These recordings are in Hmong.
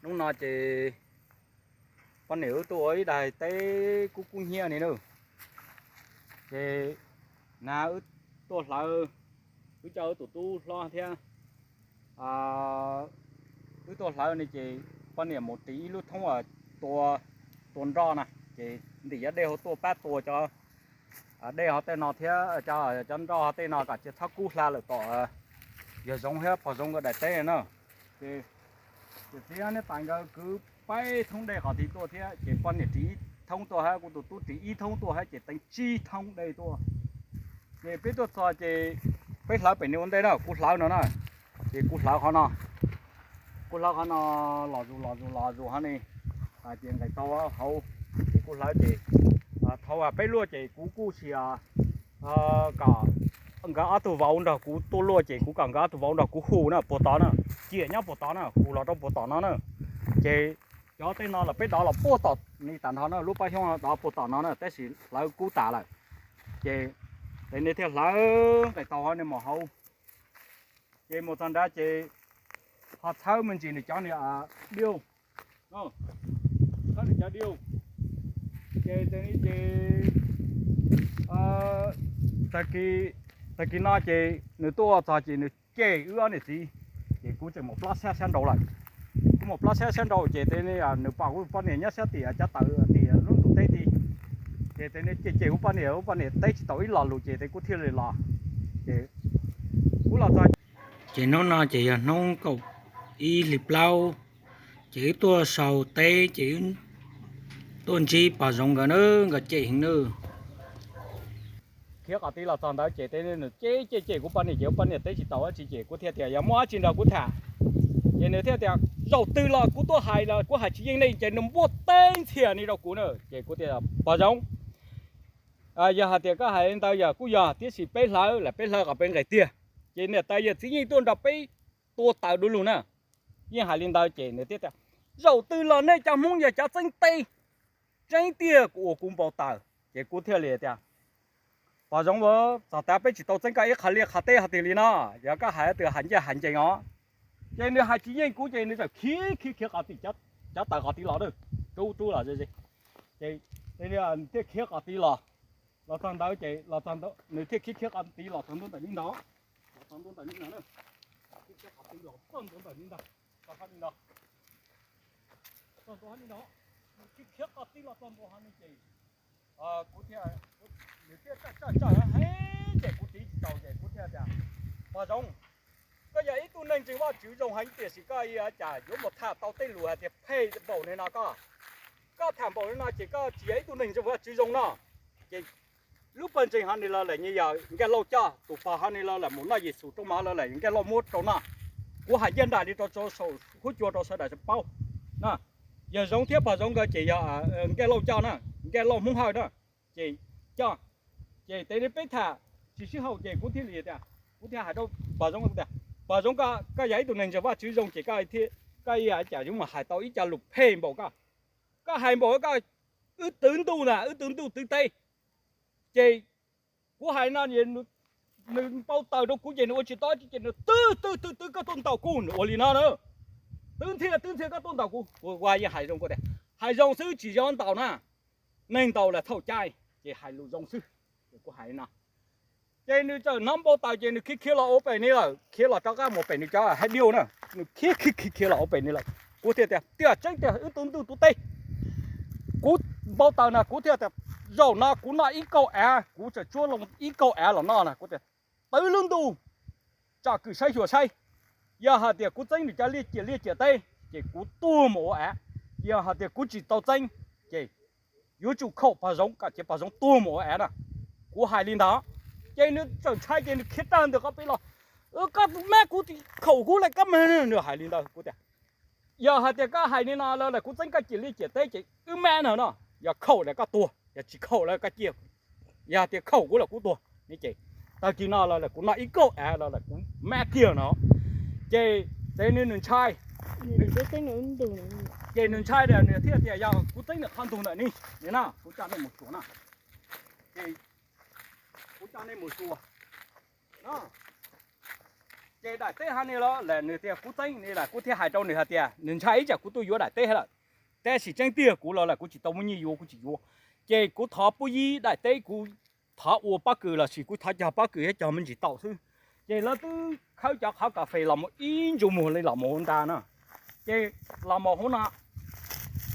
Hnub no ces poj niam wb tuaj ua ib daig teb kub kub hnyiab ni na. Ces na wb tuaj hlawv, wb coj wb tus tub hlob thiab wb tuaj hlawv ne ces poj niam mus ris ib lub thoob tua, tua nroj na, ces ntim cov dej hauv tuaj pab tua cov dej hov tej no thiab cov nroj hov tej no kom tsis txhob kub hla lawm tom yawg Zoov thiab pog Zoov nkawd daim teb na. Ces yawm txiv neb tais nkawd kwv peb thoob dej qhov tid tuaj thiab ces poj niam ris ib thoob tuaj hab kuv tus tub ris ib thoob tuaj hab ces teev tsib thoob dej tuaj. Ces peb tuaj txog ces peb hlawv pem ni ua ntej na, kuv hlawv no na, ces kuv hlawv qhov no, kuv hlawv qhov no los zus los zus los zus hov ni, hais tias nqes tau hauv, ces kuv hlawv ces thaum peb luaj ces kuv kuj sis kom nkawd ob tug vauv nrog kuv tuaj luaj ces kuv kom nkawd ob tug vauv nrog kuv hu na puag tod na, ciam nyob puag tod na, hu los rau puag tom no na. Ces cov tej no los peb dov los puag tom ni tas nrho na, lub pab xyoob dov puag tom no na, tab sis hlawv kub tas lawm. Ces tes nws thiaj hlawv nqes tau hov ni mus hauv. Ces mus txog nrad ces ho txhawb me ntsis nws cov ni diu, txhawb nws cov diu. Ces tes ni ces tag kis no ces nws tuaj txog ces nws cem wb ob niam txiv, ces kuv tseem mus plob xyab sab nraud lawm. Kuv mus plob xyab sab nraud ces tes ni nws pom kuv poj niam nyob sab tim cov taws tim lub ntug teb tid. Ces tes ni cem cem kuv poj niam, kuv poj niam teb tsis tau ib lo lus ces tes kuv thiaj li los. Ces kuv los txog, ces hnub no ces yog hnub kaum ib hli plaub, ces wb tuaj sau teb ces wb tuaj ntsib pog Zoov nkawd na, nkawd cem heev na. Khiav qhov tid los txog ntawd ces tes nws cem cem cem kuv poj niam ces kuv poj niam teb tsis tau dab tsi ces kuv thiaj tias yog muaj dab tsi nrog kuv tham. Ces nws thiaj tias zaum twg los kuv tuaj hais los kuv hais tsis yeej nej ces nws npuaj teb ntxhias ni rau kuv na. Ces kuv tias pog Zoov, yog hais tias koj hais li ntawd yog kuj yog tiam sis peb hlawv lawm peb hlawv kom peb nqes tiag. Ces niam tais yawm txiv yeej tuaj nrog peb tua taws du lug na. Yeej hais li ntawd ces nws thiaj tias zaum twg los nej cov Hmoob yog cov txeeb teb, tseeb tiag kuv ua kuv npau taws. Ces kuv thiaj li tias pog Zoov, txog tav peb tsis tau txeeb koj ib qho liaj qhov teb hov twg li no, yog koj hais twg hais ncaj hais ncees os. Ces nws hais tsis yeej kuv ces nws txawm khiav khiav khiav qhov tim cov taws qhov tid los, rub rub los ze ze. Ces thiaj khiav qhov tid los, los txog ntawd ces los txog ntawd nws thiaj khiav khiav qhov tid los txog ntua ntawm li ntawd, los txog ntua ntawm li ntawd na, khiav khiav qhov tid los txog ntua ntawm li ntawd, txog li ntawd, txog ntua li ntawd, nws khiav khiav qhov tid los txog ntua hov ni ces kuv thiaj, nws thiaj tsawj tsawj tsawj heev ces kuv tiv tsis tau ces kuv thiaj tias pog Zoov, koj yog ib tug neeg ntseeg Vajtswv zoo heev tiam sis koj ua cas yuav mus tham tau tej lus hais tias phem npaum li no koj, koj tham npaum li no ces koj tsis yog ib tug neeg ntseeg Vajtswv zoo no. Ces lub pawg ntseeg hov ni los lawm nyias yog Nkaj Lauj coj, tus pog hov ni los lawm mus noj Yexus rau mov los lawm Nkaj Lauj muab rau noj. Kuv hais ncaj nraim li rau saum huab cua rau sawv daws paub na. Yawg Zoov thiab pog Zoov nkawd ces yog Nkaj Lauj coj na, Nkaj Lauj Hmoob Hawj na. Ces coj, ces tes peb tham tsis sib haum ces kuv thiaj li tias, kuv thiaj hais rau pog Zoov tias pog Zoov, koj yog ib tug neeg ntseeg Vajtswv zoo ces koj ua cas yuav mus hais tau ib co lus phem npaum koj, koj hais npaum koj, wb twv ntuj na, wb twv ntuj twv teb. Ces kuv hais no nws npau taws rau kuv ces nws ua tsis tau dab tsi ces nws twb twb twb twb koj tuaj ntaus kuv, nws ua li no na. Twb ntxhias twb ntxhias koj tuaj ntaus kuv, kuv yeej hais zoo kuv tias hais zoo xwb tsis yog ntaus na, neeg ntaus los txhaum cai, ces hais lus zoo xwb. Ces kuv hais li no, ces nws txawm hnov npau taws ces nws khiav khiav los ua pem ni lawm, khiav los rov qab mus pem nws cov hav diu na. Nws khiav khiav khiav khiav los ua pem ni lawm. Kuv thiaj tias tiag tseeb tiag wb twv ntuj twv teb. Kuv npau taws no kuv thiaj tias zaum no kuv noj ib kauj av, kuv tseem tsuab loo ib kauj av los noj na, kuv tias twv lub ntuj tsom kwm saib xyuas saib. Yog hais tias kuv txeeb nws cov liaj ciam liaj ciam teb ces kuv tuag mus ua av, yog hais tias kuv tsis tau txeeb ces yuav tsum khaum pog Zoov kom cia pog Zoov tuag mus ua av na. Kuv hais li ntawd, ces nws txawm ntshai ces nws khiav tag ntawm qhov pem los, koj mab kuv, khaum kuv lawm koj mas, nws hais li ntawd. Kuv tias yog hais tias koj hais li no los lawm kuv txeeb koj ciam liaj ciam teb ces wb mab no no, yog khaum lawm koj tuag, yog tsis khaum lawm koj ciaj, yog tias khaum kuv lawm kuv tuag. Ces tag kis no los lawm kuv noj ib kauj av los lawm kuv mab kiag no. Ces tes nws ntshai, ces nws ntshai nws thiaj tias yog kuv txeeb nws qhov ntug ntawm ni, no kuv coj nej mus xyuas no, ces kuv coj nej mus xyuas no. Ces daim teb hov ni los lam nws tias kuv txeeb ni lam kuv thiaj hais rau nws hais tias nws ntshai ib tsam kuv tuaj yuav daim teb lawm. Tab sis tseeb tiag kuv los lawm kuv tsis tau muaj nyiaj yuav kuv tsis yuav. Ces kuv thov pub yib daim teb, kuv thov ua pob kws los sis kuv thov cog pob kws thiab cog me ntsis taum xwb. Ces lawv twb khawb cov qhov kas fes los mus ib ntsug muag li los mus hauv nrad na. Ces los mus hauv no,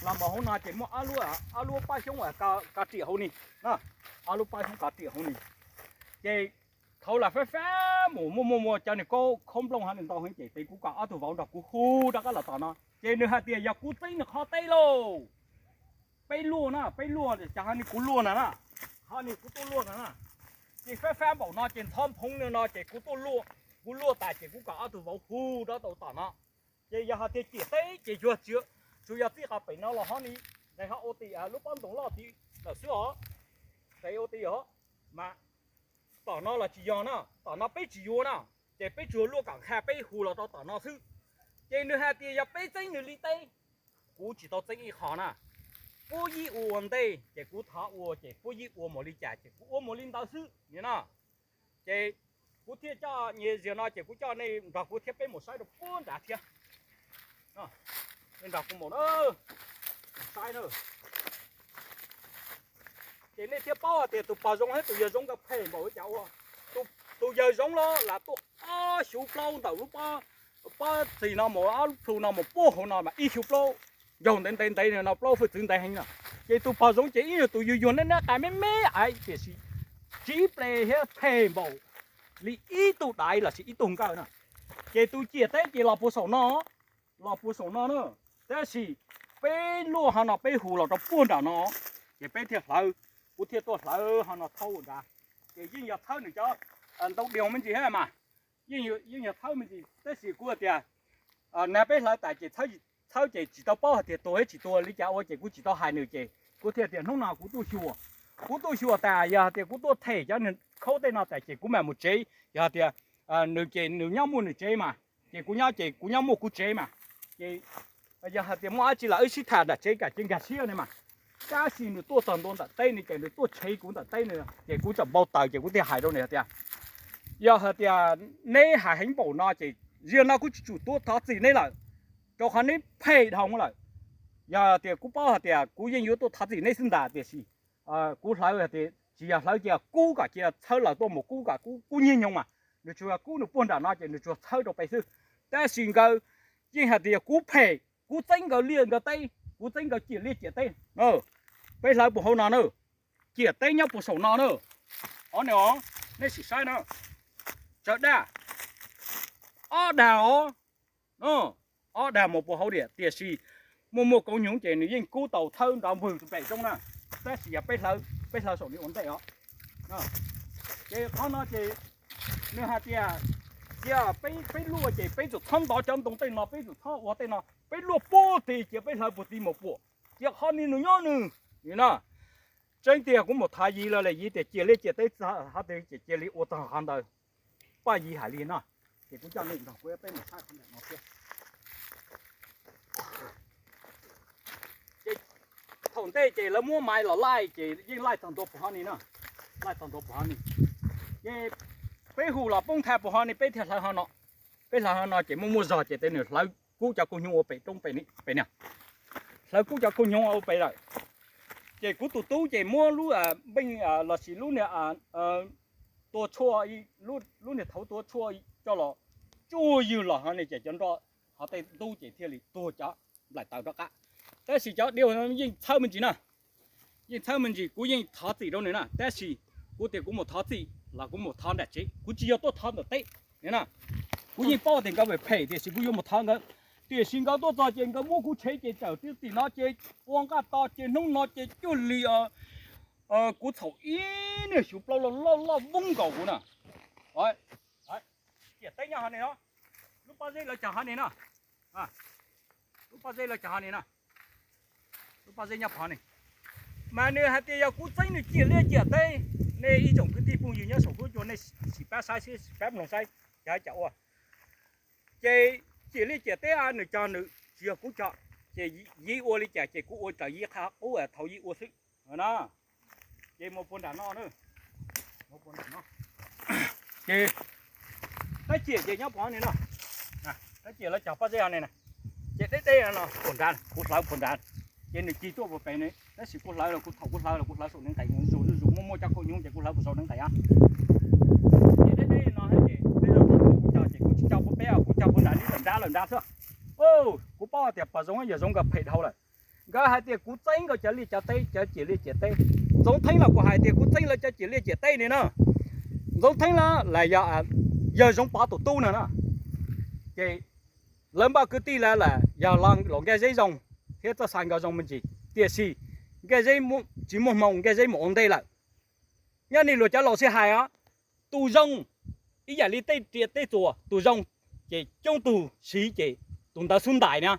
los mus hauv no ces muaj ob lub, ob lub pob xyoob ko riam hauv ni, ob lub pob xyoob ko riam hauv ni. Ces thaum lam fab fab mus muaj muaj muaj cov nws kaub khaub nplooj hov nws ntau heev ces kuv kom ob tug vauv nrog kuv hu rov qab los tom no ces nws hais tias yog kuv txeeb nws qhov teb lauj. Peb luaj na, peb luaj, cov hov ni kuv luaj na na, hov ni kuv tuaj luaj na na. Ces fab fab npaum no ces ntxhov phoov no ces kuv tuaj luaj, kuv luaj tas ces kuv kom ob tug vauv hu rov tau tom no. Ces yog hais tias ciam teb ces yuav tsis, tsuas yog txij qhov pem no los hov ni, nqes ho ua tim lub pob ntoo loj tid lawm xwb os. Nqes ua tim os, mas tom no los tsis yog na, tom no peb tsis yuav na, ces peb tsuas luaj kom nqha peb hu los rau tom no xwb. Ces nws hais tias yog peb txeeb nws li teb, kuv tsis tau txeeb ib qho na. Puab yib ua ua ntej ces kuv thov ua ces puab yib ua mus li cas ces kuv ua mus li ntawd xwb ni na. Ces kuv thiaj coj nyias ziag no ces kuv coj nej nrog kuv thiab peb mus saib rau puag nrad thiab. Nrog kuv mus saib na. Ces nej thiaj paub hais tias tus pog Zoov thiab tus yawg Zoov nkawd phem npaum li cas ua. Tus yawg Zoov los lam tuaj ob xyuv plaub ntawm lub pob txis no mus, ob lub plhu no mus puag hauv no mas ib xyuv plaub, yaug ntev ntev ntev no plaub hwj txwv ntev heev no. Ces tus pog Zoov ces ib yog tus yuag yuag neb neb qas me me aiv tiam sis tsis ple thiab phem npaum li ib tug daiv los sis ib tug nkawj na. Ces tus ciam teb ces los puag saum no, los puag saum no na. Tab sis peb luaj ho no peb hu los rau puag nram no, ces peb thiaj hlawv, kuv thiaj tuaj hlawv ho no thauj nrad. Ces yeej yog txhawb nws cov ntau diaug me ntsis thiab mas, yeej yog txhawb me ntsis tab sis kuv hais tias nag peb hlawv tas ces txhawb ces tsis tau paub hais tias tuag thiab tsis tuag li cas ua ces kuv tsis tau hais nws ces kuv thiaj tias hnub no kuv tuaj xyuas, kuv tuaj xyuas tas yog hais tias kuv tuaj them cov khaub tej no tas ces kuv mam mus tsev, yog hais tias nws ces nws nyob muaj nws tsev mas, ces kuv nyob ces kuv nyob muaj kuv tsev mas. Ces yog hais tias muaj dab tsi los wb sib tham nram tsev kam cia nkag siab ne mas. Tab sis nws tuaj txog ntua ntawm teb ne ces nws tuaj tshev kuv ntawm teb ne ces kuv txawm npau taws ces kuv thiaj hais rau nws hais tias, yog hais tias neb hais heev npaum no ces ziag no kuv tsis tsum tuaj thov txim neb lawm, rau qhov neb phem dhau lawm. Yog tias kuv paub hais tias kuv yeej yuav tuaj thov txim neb xwb ntag tiam sis kuv hlawv hais tias tsis yog hlawv cia kub kom cia txhawb lawm tuaj mus kub kom kub kub nyiag nyoog mas, nws tsuas yog kub nws puag nram no ces nws tsuas txhawb rau pem xwb. Tab sis nkawd yeej hais tias yog kuv phem, kuv txeeb nkawd liaj nkawd teb, kuv txeeb nkawd ciam liaj ciam teb. Peb hlawv puag hauv no na, ciam teb nyob puag saum no na. Ob ne os, nej sim saib na, tsawv daj, ob dag os, ob dag mus puag hauv diam tiam sis muaj muaj kauv hnyuv ces nws yeej kub tau txhawb nrov npwg pem roob na. Tab sis yog peb hlawv, peb hlawv saum ni ua ntej os. Ces qhov no ces nws hais tias cia peb, peb luaj ces peb tsum txhob ntov cov ntoo tej no, peb tsum txhob ua tej no, peb luaj puag tid cia peb hlawv puag tid mus puag, cia qhov ni nws nyob nws. Nim no tseeb tiag kuv mus thov Yiv lawm, Yiv tias cia li ciam teb txog qhov twg ces cia li ua txog qhov ntawd. Paj Yiv hais li no, ces kuv coj nej nrog kuv peb mus saib qhov ntawm no thiab. Ces thaum ntej ces lawv muab maiv los laij ces yeej laij txog ntua puag hov ni na, laij txog ntua puag hov ni. Ces peb hu los poob nthav puag hov ni peb thiaj hlawv hov no. Peb hlawv hov no ces muaj muaj zog ces tes nws hlawv kub cov kauj hnyuv ua pem roob pem ni, hlawv kub cov kauj hnyuv ua pem lawm. Ces kuv tus tub ces muab lub npeej los sis lub niag tua tshuaj, lub niag thauv tua tshuaj coj los tsuj ywg los hov ni ces cov nroj hov tej ntub ces thiaj li tuag cov nplaim taws rov qab. Tab sis cov diaug yeej txhawb me ntsis na, yeej txhawb me ntsis, kuv yeej thov txim rau nws na, tab sis kuv tias kuv mus thov txim los kuv mus thov nram tsev, kuv tsis yog tuaj thov ntawm teb na. Kuv yeej paub tias nkawd phem tiam sis kuv yuav mus thov nkawd, tiam sis nkawd tuaj txog ces nkawd muab kuv tshev ces tsawm tim no ces ua nqaj to ces hnub no ces cuag li kuv txhaum ib niag xyuv plaub loj loj voob nkaus kuv na. Ciam teb nyob hov ni no, lub pob zeb lawv cog hov ni no, lub pob zeb lawv cog hov ni no, lub pob zeb nyob pov ni. Mas nws hais tias yog kuv txeeb nws ciam liaj ciam teb, nej ib tsoom kwv tij phooj ywg nyob saum huab cua nej sim pab saib, sim pab mloog saib cov ua. Ces ciam liaj ciam teb nws cog nws tsis yog kuv cog, ces Yiv ua li cas ces kuv ua raws Yiv qhov qub thaum Yiv ua xwb na. Ces mus puag nram no, ces Tab ciam ces nyob pov ni no, tab ciam lawv cog pob zeb ni na, ces deb deb no puag nrad, kuv hlawv puag nrad, ces nws ci tuaj puag pem ni, tab sis kuv hlawv los kuv thaum kuv hlawv los kuv hlawv saum neev nqes, zuj zus muaj muaj cov kauj nyoov ces kuv hlawv puag saum neev nqes. Ces deb deb no ces peb los thaum kuv cog ces kuv tsis cog puag pem, kuv cog puag nrad li lawm nrad lawm nrad xwb. Kuv paub tias pog Zoov yawg Zoov nkawd phem dhau lawm. Nkawd hais tias kuv txeeb nkawd cov liaj cov teb, cov ciam liaj ciam teb. Ntxoov Theeb los kuj hais tias kuv txeeb lawv cov ciam liaj ciam teb ni na. Ntxoov Theeb los yog, yawg Zoov Pov tus tub no na. Ces lawv npaj kwv tij lawv lawm yog los nkag zeb zoo thiab txawj xa nkawd zoo me ntsis, tiam sis nkag zeb tsis muaj hmoo, nkag zeb mus ua ntej lawm. Nyob ni luag cov laus sib hais os, tus zoo ib yam li tej riam tej txuas, tus zoo ces coob tug siv ces tus ntawd xub ntais na,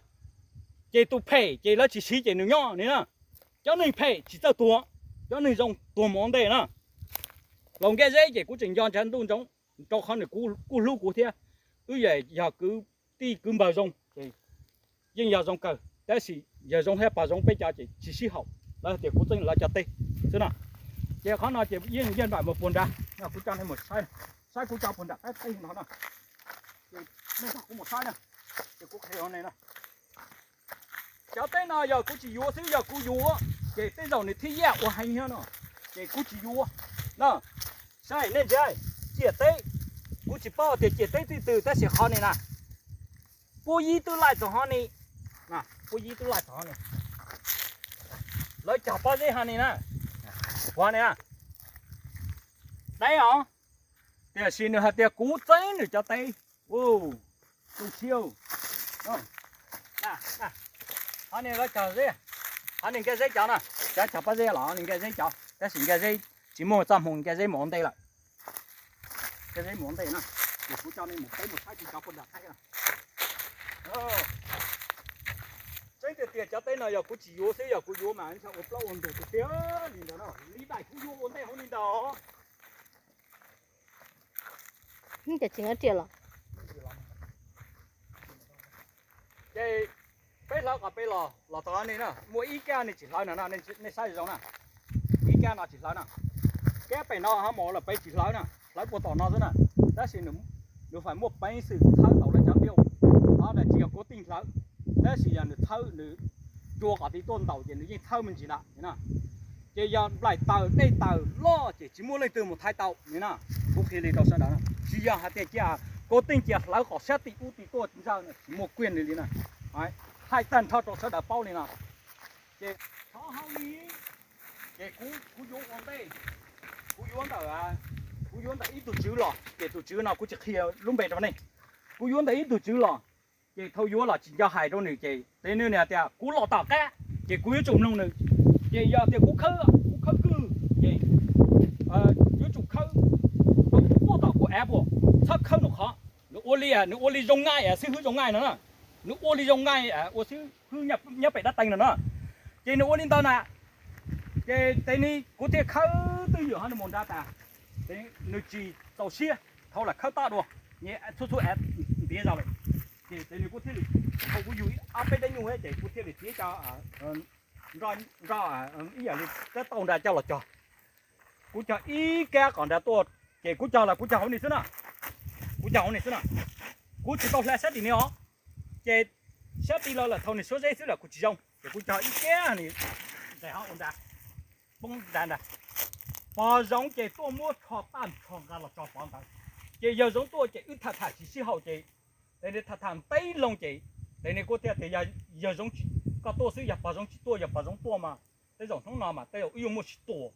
ces tus phem ces lawv tsis siv ces nws nyob ni na. Cov neeg phem tsis txawj tuag, cov neeg zoo tuag mus ua ntej na. Laus nkag zeb ces kuv tseem nco ntsav ntuj ntsoov, rau qhov nws kuj hlub kuv thiab. Wb yog kwv tij kwv npawg zoo ces yeej yog zoo kawg, tab sis yawg Zoov thiab pog Zoov peb cov ces tsis sib haum, lawv tias kuv txeeb lawv cov teb xwb no. Ces qhov no ces yeej yaj npam mus puag nrad no, kuv coj nej mus saib, saib kuv cov puag nram qab teb no na. Ces nej nrog kuv mus saib na, ces kuv qhia ne na. Cov teb no yog kuv tsis yuav xwb, yog kuv yuav ces tej zaum nws thiaj yaj ua heev no, ces kuv tsis yuav na. Saib nej ntsia, ciam teb, kuv tsis paub tias ciam teb twg twg tab sis qhov ni na, puab yib twb laij txog hov ni, puab yib twb laij txog hov ni. Lawv cog pob zeb hov ni na, ua ni na, deb os, tiam sis nws hais tias kuv txeeb nws cov teb. Tu siab. Hov ni lawv cog zeb, hov ni nkag zeb cov na, cov cog pob zeb los ni nkag zeb cov, tab sis nkag zeb tsis muaj txoj hmoo, nkag zeb mus ua ntej lawm. Nkag zeb mus ua ntej na, ces kuv coj nej mus, peb mus saib kuv cov puag nram teb na. Tseeb tiag tias cov teb no yog kuv tsis yuav xwb, yog kuv yuav mas ntshe ua plaub ua ntug tiag tiag li ntawd no, li daim kuv yuav ua ntej hauv li ntawd. Ces peb hlawv qhov peb los, los txog ni na, muaj ib kab nej tsis hlawv no, nej saib zoo na, ib kab no tsis hlawv na, kab pem no ho mus los peb tsis hlawv na, hlawv puag tom no xwb na, tab sis nws fais muaj peev xwm txhawb tau lawv cov liaj, qhov ntawd tsis yog kuv teej hlawv, tab sis yog nws txhawb, nws cua qhov tid tuaj ntaus ces nws yeej txhawb me ntsis ntag na. Ces yog nplaim taws dej taws loj ces tsis muaj leej twg mus thaiv tau ni na. Kuv qhia li rau sawv daws, tsis yog hais tias cia kuv teej cia hlawv qhov sab tim ub tim tuaj ntsawj, tsis muaj kiag li na. Hais tag nrho rau sawv daws paub li no. Ces thov hauj li, ces kuv, kuv yuav ua ntej, kuv yuav ntawm, kuv yuav ntawm ib tug tswv los, ces tus tswv no kuv tsis qhia lub npe rau nej. Kuv yuav ntawm ib tug tswv los, ces thaum yuav los tsis nco hais rau nws ces tes nws tias kuv los tom qab, ces kuv yuav tsum mloog nws. Ces yog tias kuv khawb, kuv khawb kwj, ces yuav tsum khawb rau puag tom kuv av puag, txhob khawb nws qhov. Nws ua li, nws ua li zoo nqaij, xib hwb zoo nqaij no na. Nws ua li zoo nqaij, ua xib hwb nyob pem dab teeg no na. Ces nws ua li ntawd na, ces tes ni kuv thiaj khawb twj ywm hov nws mus nrad tas, nws tsis txaus siab, thaum lam khawb toj dua, txhua txhua av ntiav zog lawm. Ces tes ni kuv thiaj li, thaum kuv yug ob peb dab nyuj ces kuv thiaj li txiav cov nroj ib yam li kab tauj nrad coj los cog. Kuv cog ib kab qhov nrad tuaj, ces kuv cog los kuv cog hauv ni xwb na. Kuv cog hauv ni xwb na. Kuv tsis tau hlais sab tim ni os. Ces sab tid los lawm thaum nws suab zeb xwb lawm kuv tsis zoo, ces kuv cog ib kab ni nqes hov ua nrad, poob nrad ntag. Pog Zoov ces tuaj muab rho tag nrho nqa los tso pov ntawd. Ces yawg Zoov tuaj ces wb tham tham tsis sib haum ces tes ni tham tham ntev loo ces tes ni kuv thiaj tias yawg Zoov koj tuaj xwb, yog pog Zoov tsis tuaj, yog pog Zoov tuaj mas tej zaum hnub no mas tej zaum wb yuav muaj sib tua.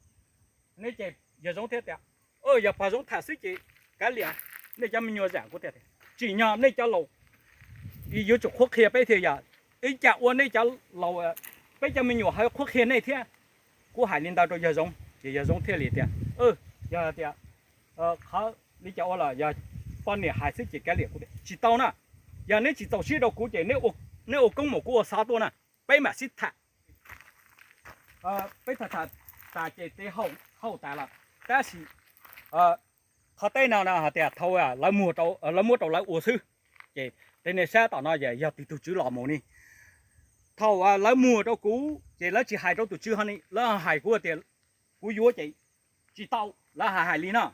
Ne ces yawg Zoov thiaj tias, yog pog Zoov tham xwb ces kav liam, nej cov me nyuam zam kuv tias, tsim nyog nej cov laus yuav tsum qhuab qhia peb thiaj yog, ib cas ua nej cov laus, peb cov me nyuam ho qhuab qhia nej thiab. Kuv hais li ntawd rau yawg Zoov ces yawg Zoov thiaj li tias, yog tias qhov li cas ua los yog poj niam hais xwb ces kav liam kuv tias tsis tau na. Yog neb tsis txaus siab rau kuv ces neb ua koob mus kuv ua xov tuaj na, peb mam sib tham. Peb tham tham tas ces tes haum tas lawm, tab sis qhov teb no hais tias thaum lawv muab rau lawv ua xwb, ces tes ni sab tom no yog tus tswv los mus ni. Thaum lawv muab rau kuv ces lawv tsis hais rau tus tswv ho ni, lawv hais kuv tias kuv yuav ces tsis tau, lawv hais hais li no.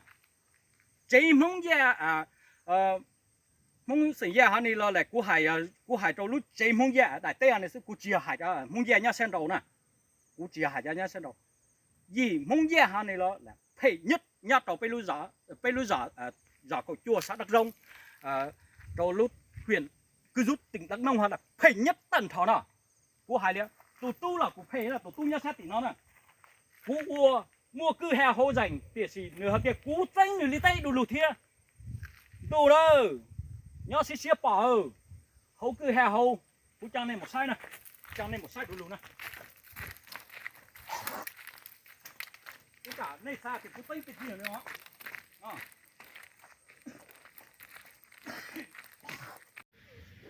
Tsev Hmoob Yaj Hmoob xeem Yaj hov ni los lam kuv hais, kuv hais rau lub tsev Hmoob Yaj daim teb hov ni xwb, kuv tsis yog hais cov Hmoob Yaj nyob sab nraud na. Kuv tsis yog hais cov nyob sab nraud. Yim Hmoob Yaj hov ni los lam phem nyab nyob rau peb lub, peb lub zos, zos kaum cuaj sab Dab Zoov, rau lub hwm Kwv Zub teem Dab Nooj hov lam phem nyab tag nrho no. Kuv hais li, tus tub los kuv phem, tus tub nyob sab tim no na. Kuv ua muaj kwj ha hauv zeem tiam sis nws hais tias kuv txeeb nws li teb du lug thiab. Ntuj na, nyob siab siab pom hauv kwj ha hauv, kuv coj nej mus saib na, coj nej mus saib du lug na. Kuv kam nej xav tias kuv txeeb tej tib yam no.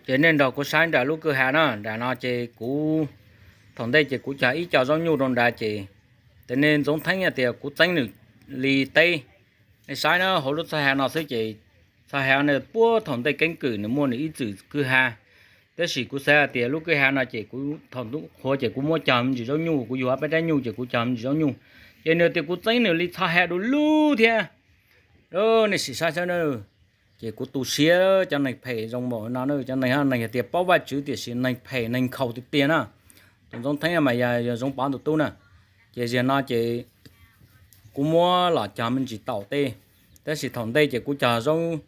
Ces nej nrog kuv saib nram lub kwj ha na, nram no ces kuv, thaum ntej ces kuv cog ib co zaub nyuj rau nrad ces, ces nej Ntxoov Theeb hais tias kuv txeeb nws li teb. Nej saib na, hauv lub txoj ha no xwb ces, txoj ha no puag thaum ntej keeb kwm nws muaj nws ib txwm kwj ha. Tab sis kuv xav hais tias lub kwj ha no ces kuv thaum ntej qhuav ces kuv muab cog me ntsis zaub nyuj, kuv yuav peb rab nyuj ces kuv cog me ntsis zaub nyuj. Ces nws tias kuv txeeb nws li txoj ha du lug thiab. Nej sim saib saib na, ces kuv tu siab cov neeg phem zoo npaum no na, cov neeg, neeg hais tias paub Vajtswv tiam sis neeg phem neeg nkhaus tiag tiag na. Tus Ntxoov Theeb mas yog, yog Zoov Pov tus tub na. Ces zaum no ces kuv muab los cog me ntsis taum tej, tab sis thaum ntej ces kuv cog zaub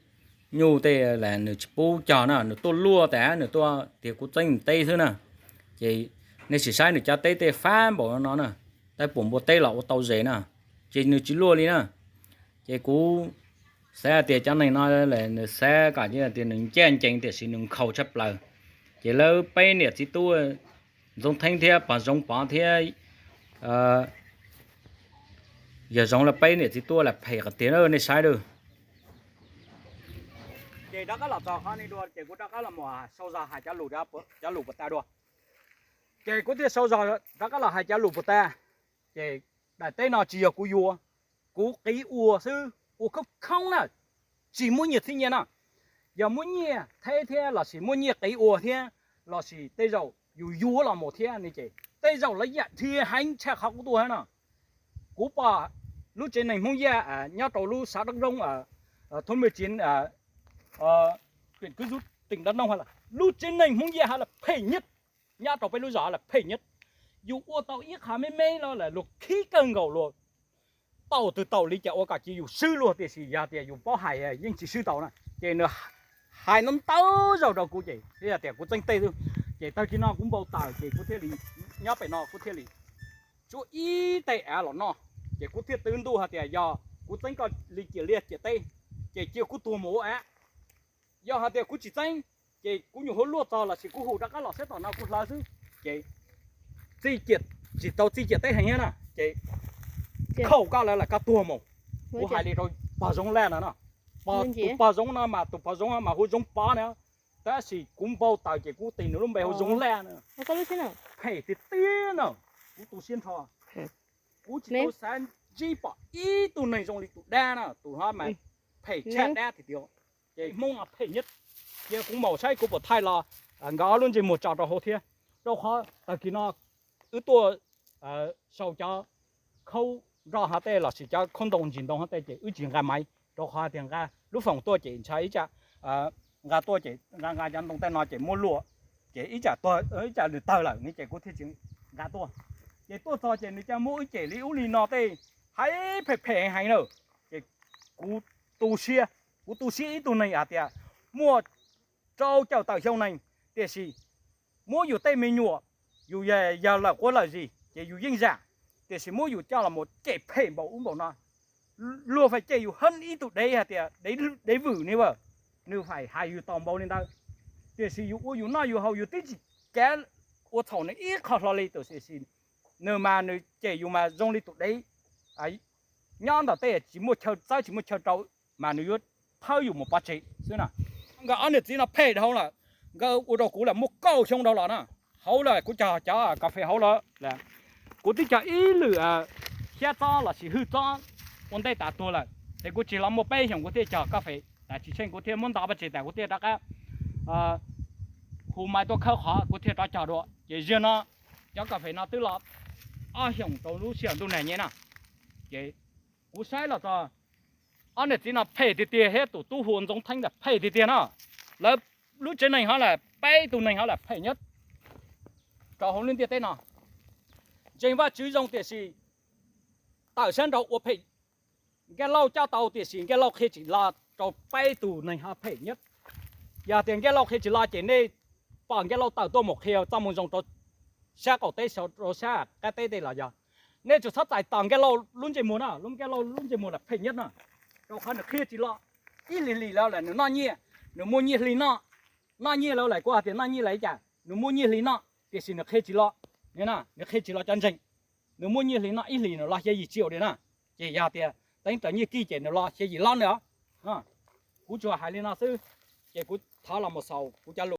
nyuj tej las nws tsis pub cog na, nws tuaj luaj tas nws tuaj tias kuv txeeb nws teb xwb na. Ces nej sim saib nws cov teb tej fab npaum no na, tab puas npua teb los ua tau zes na, ces nws tsis luaj li na. Ces kuv xav hais tias cov neeg no las nws xav kom tias nws ncaj ncees tiam sis nws nkhaus tshaj plaws. Ces lawv peb niam txiv tub Ntxoov Theeb thiab pog Zoov Pov thiab yawg Zoov lawv peb niam txiv tub las phem qhov tiag na, nej saib dab. Ces rov qab los txog qhov ni dua ces kuv rov qab los mus sau zog hais cov lus, cov lus puas tas dua. Ces kuv thiaj sau zog rov qab los hais cov lus puas tas. Ces daim teb no tsis yog kuv yuav, kuv qiv ua xwb, ua khoob khoob na, tsis muaj nyiaj txhiab nyiaj no. Yog muaj nyiaj theb thiab lossis muaj nyiaj qiv ua thiab lossis tej zaum yus yuav los mus thiab ne ces tej zaum lawv yam dhia heev tshaj qhov kuv tuaj thiab no. Kuv pom lub tsev neeg Hmoob Yaj nyob rau lub xav Dab Zoov, thoob me tsiv, hwm Kwv Zub teem Dab Nooj, lub tsev neeg Hmoob Yaj hov las phem nyab, nyob rau peb lub zos las phem nyab. Yus ua tau ib qho me me los las luag khib kawg nkaus, luag tau twg tau li cas ua kom cia yus swb luag, tiam sis yog tias yus paub hais yeej tsis swb tau na. Ces nws hais ntau ntau zaus rau kuv ces yog tias kuv txeeb teb xwb. Ces tag kis no kuv npau taws ces kuv thiaj li nyob pem no kuv thiaj li tsuab ib teg av los noj. Ces kuv thiaj twv ntuj hais tias yog kuv txeeb koj li ciam liaj ciam teb ces cia kuv tuag mus ua av. Yog hais tias kuv tsis txeeb ces kuv nyuam qhuav luaj txog lossis kuv hu rov qab los sab tom no kuv hlawv xwb ces txij ciam, tsis tau txij ciam teb heev thiab na ces khaum koj lawv las koj tuag mus. Kuv hais li rau pog Zoov Laj no no. Tus pog Zoov no mas tus pog Zoov mas hu Zoov Pov na, tab sis kuv npau taws ces kuv tis nws lub npe hu Zoov Laj na. Phem tiag tiag na, kuv tu siab nrho. Kuv tsis tau xav ntsib pom ib tug neeg zoo li tus dab na, tus no mas phem tshaj dab tiag tiag. Ces Hmoob no phem nyab. Cia kuv mam saib kuv puas thaij los nkawd ob lub ntsej muag tso rau hauv thiab, rau qhov tag kis no wb tuaj sau cov khaub nroj hov tej lossis cov khaub ntoo ntsis ntoo hov tej ces wb tsis nqa maiv, rau qhov tias nqa lub foom tuaj ces ntshai ib tsam nqa tuaj ces nqa nqa cov ntoo tej no ces muab luaj, ces ib tsam tuag ib tsam nws tawg lawm ne ces kuv thiaj tsis nqa tuaj. Ces tuaj txog ces nws cia muab wb cem li ub li no tej, hais phem phem heev na. Ces kuv tu siab, kuv tu siab ib tug neeg hais tias muaj rau caum tawm xyoo neeg, tiam sis muab yus tej me nyuam, yus yog lawm quav lawm zis ces yus yeej zam, tiam sis muab yus coj los mus cem phem npaum ub npaum no. Luag feem cem yus heev ib tug dev hais tias dev vwm ni a, nws feem hais yus tau npaum li ntawd, tiam sis yus ua yus noj yus haus yus twb tsis kav ua txhaum nws ib qho hlo li. Tiam sis nws mas nws cem yus mas zoo li tus dev nyob ntawm tej tsis muaj chaw txawb tsis muaj chaw rau, mas nws yuav thawb yus mus pov tseg xwb na. Nkawd ob niam txiv no phem dhau lawm, nkawd ua rau kuv lawm muaj kaum xyoo dhau los na. Hauv lawm kuv cog cov kas fes hauv lawm, kuv twb cog ib lwm xyab txob lossis hwj txob ua ntej tas tuag lawm, ces kuv tsis los muaj peb xyoos kuv thiaj cog kas fes tas tsis tsheej kuv thiaj muab nto pov tseg tas kuv thiaj rov qab hu maiv tuaj khawb qhov kuv thiaj rov cog dua. Ces ziag no cov kas fes no twb los ob xyoos rau lub sij hawm ntuj nag nyem na. Ces kuv saib los txog Ob niam txiv no phem tiag tiag thiab tus tub hu ua Ntxoov Theeb ntawd phem tiag tiag no. Lawv lub tsev neeg hov lawm peb tug neeg hov lawm phem nyob rau hauv lub ntiaj teb no. Ntseeg Vajtswv zoo tiam sis tawm sab nraud ua phem. Nkaj Lauj coj tau tiam sis Nkaj Lauj qhia tsis lo rau peb tug neeg hov phem nyob. Yog tias Nkaj Lauj qhia tsis lo ces nej pom Nkaj Lauj tawm tuaj mus qhia txoj moo zoo rau sab qaum teb, rau sab qab teb tej los yog. Nej tsuas txhob txais tos Nkaj Lauj lub ntsej muag no, lub Nkaj Lauj lub ntsej muag lawm phem nyob no. Rau qhov nws qhia tsis lo, ib hlis hlis los lawm nws noj nyiaj, nws muaj nyiaj hli noj, noj nyiaj los lawm kuv hais tias noj nyiaj los li cas, nws muaj nyiaj hli noj tiam sis nws qhia tsis lo, nws qhia tsis lo cov ntseeg. Nws muaj nyiaj hli noj ib hlis nws lo xya yim tsiaum li na. Ces yog tias teeb raws nyiaj kij ces nws lo xya yim lob nws os. Kuv tsuas hais li no xwb, ces kuv thov los mus xaus kuv cov lus.